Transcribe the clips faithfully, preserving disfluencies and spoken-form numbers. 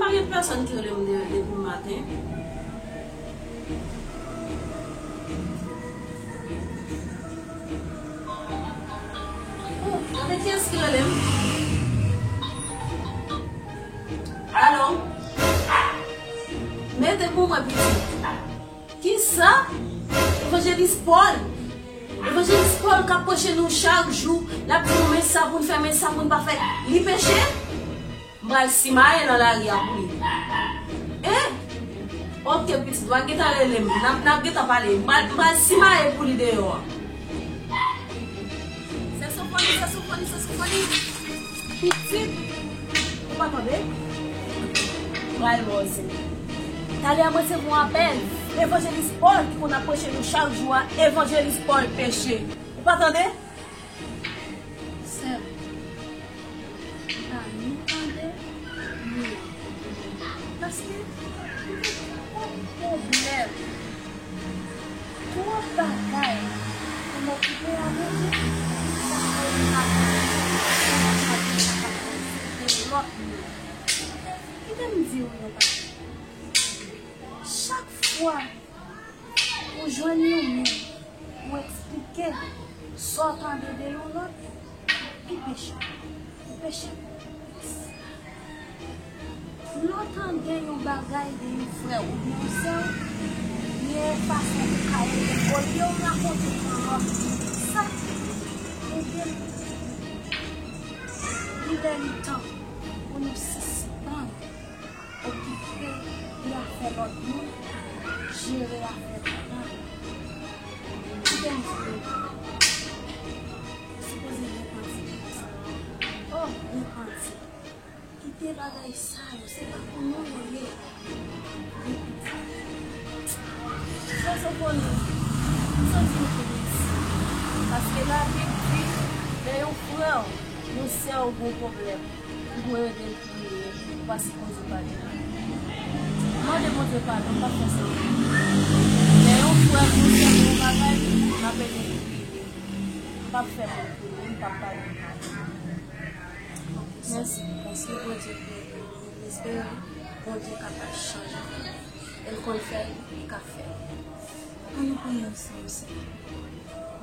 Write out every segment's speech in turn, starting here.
Konbyen pèsòn ki rele m de- depi maten? Oh, gade kiyès ki rele m. Alo? Mete pou mwen, pitit. Kisa? Evanjelis Pòl. Evanjelis Pòl k ap preche nou chak jou. L ap di nou men sa pou n fè, men sa pou n pa fè. Li peche? M pral simaye nan lari a pou li. Hein? Ok, pitit, w a gentan rele m. N ap, n ap gentan pale. M pral, m pral simaye pou li deyò a. Sè Sofoni, sè Sofoni, sè Sofoni. Pitit, ou pa tande? M pral ba w zen. Talè a m resevwa yon apèl. Evanjelis Pòl ki konn ap preche nou chak jou a, Evanjelis Pòl peche. Ou pa tande? Sè m, m pa ni tande, ni wè. Paske m gen twòp pwoblèm, twòp bagay pou m okipe avèk li, sa fè m pa ka konsantre sou lòt moun. Kite m di w yon bagay. Chak fwa ou jwenn yon moun pou eksplike sa w tande de yon lòt, pi peche. Ou peche plis. Lè w tande yon bagay de yon frè w oubyen yon sè w, gen yon fason ou ka ede l. Olye w rakonte yon lòt moun sa, ede l. Li lè li tan pou nou sispann okipe de afè lòt moun, jere afè nou menm. Kite m di nou, ou sipoze repanti. Oh, repanti. Kite bagay sa yo, se pa pou nou yo ye. Repanti. Sè Sofoni, m santi m fè mèsi. Paske Labib di, lè yon frè w, yon sè w gen yon pwoblèm, ou dwe ede l. Ou pa sipoze pale. Mande Bondye padon, m p ap fè sa ankò. Lè yon frè nou fè yon bagay, n ap ede l priye. M p ap fè moun priye, m p ap pale mal. Mèsi, paske Bondye priye. M espere Bondye kapab chanje. E l konn fè, li ka fè. Ann nou priye ansanm, Senyè.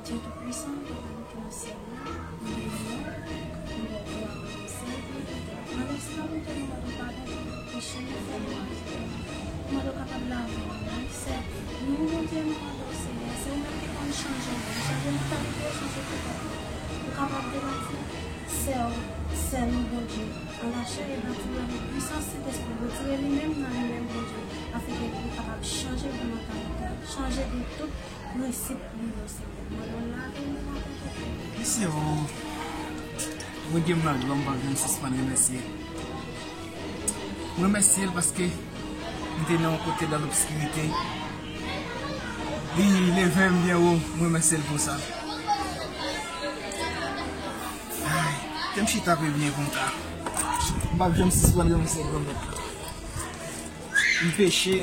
Dye Toupisan, Papa nou ki nan syèl la, nou beni w, nou ba w glwa, nou ba w sèl pou nou te. Nan lèstan nou te, nou mande w padon pou tout peche nou fè devan w, Senyè. Nou mande w kapab lave nou, wi, Senyè. Nou, Bondye, nou mande w, Senyè, se ou menm ki konn chanje moun, chanje mantalite yo, chanje tout bagay. Ou kapab debati sè w, sè nou, Bondye, an lachè e nan timè, avèk pwisans Sentespri, retire li menm nan li menm, Bondye, afin ke li kapab chanje de mantalite, chanje de tout prensip li yo, Senyè. Mwen, mwen lave m nan pèpète. Mesye, o, Bondye m nan glwa, m pa janm sispann remèsye. M remèsye l paske m te nan yon kote nan lobskirite. Li leve m byen wo, m remèsye l pou sa. Ay, te m chita pi byen konsa. M p ap janm sispann remèsye Granmèt la. M peche,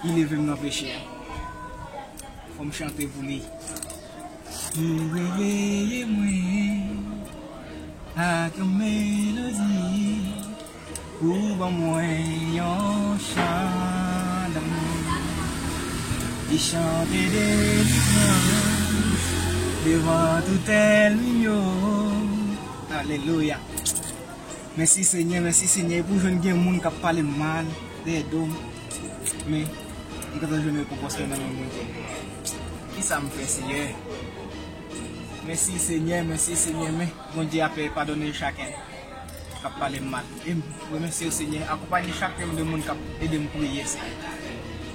li leve m nan peche a. Fò m chante pou li. Ou reveye mwen ak yon melodi, ou ban mwen yon chan lanmou. Li chante delivrans devan tout ènmi m yo. Alelouya. Mèsi Senyè, mèsi Senyè. Epi w jwenn gen moun k ap pale m mal dèyè do m. Men, m gentan jwenn rekonpans mwen nan men Bondye. Kisa m fè, Senyè? Mèsi Senyè, mèsi Senyè. Men, Bondye ap padone chak ènmi k ap pale m mal. E m remèsye w, Senyè. Akonpaye chak ènmi de moun k ap ede m priye, Senyè.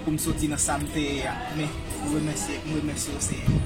Pou m soti nan sa m te ye a. Men, m remèsye, m remèsye w, Senyè.